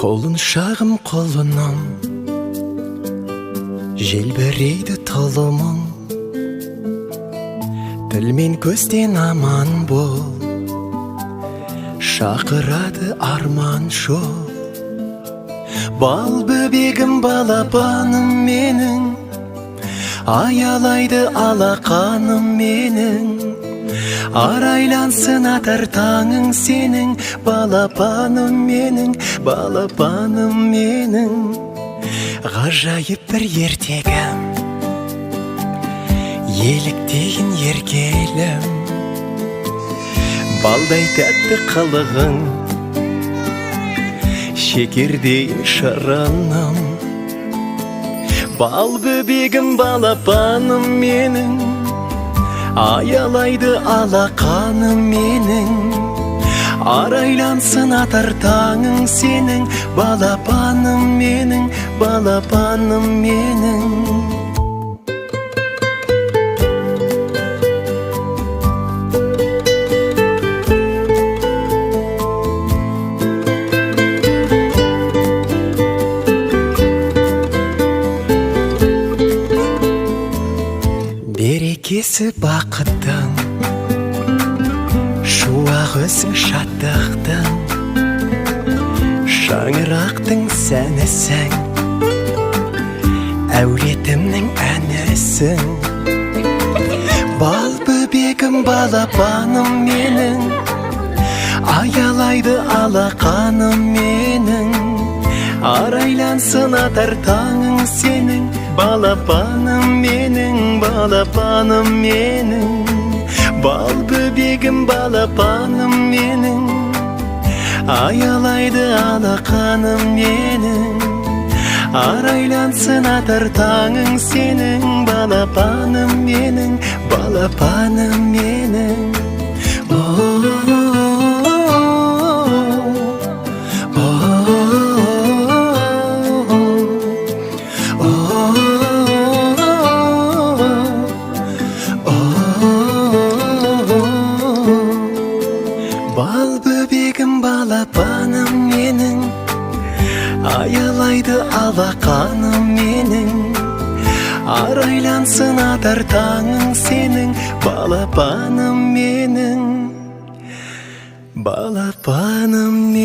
Құлыншағым, құлыным, желбірейді тұлымың. Тіл мен көзден аман бол, шақырады арман жол. Бал бөбегім, балапаным менің, аялайды алақаным менің. Арайлансын атар таңың сенің, балапаным менің, балапаным менің. Ғажайып бір ертегім, еліктейін еркелім. Балдай тәтті қылығың, шекердей шырыным. Бал бөбегім, балапаным менің, аялайды алақаным менің. Арайлансын атар таңың сенің, балапаным менің, балапаным менің. Берекесі бақыттың, шуақ өзің шаттықтың, шаңырақтың сәнісің, әулетімнің әнісің. Бал бөбегім, балапаным менің, аялайды алақаным менің. Арайлансын атар таңың сенің, балапаным менің, балапаным менің. Бал бөбегім, балапаным менің, аялайды алақаным менің. Арайлансын атар таңың сенің, балапаным менің, балапаным менің. Бал бөбегім, балапаным менің, аялайды алақаным менің. Арайлансын атар таңың сенің, балапаным менің, балапаным.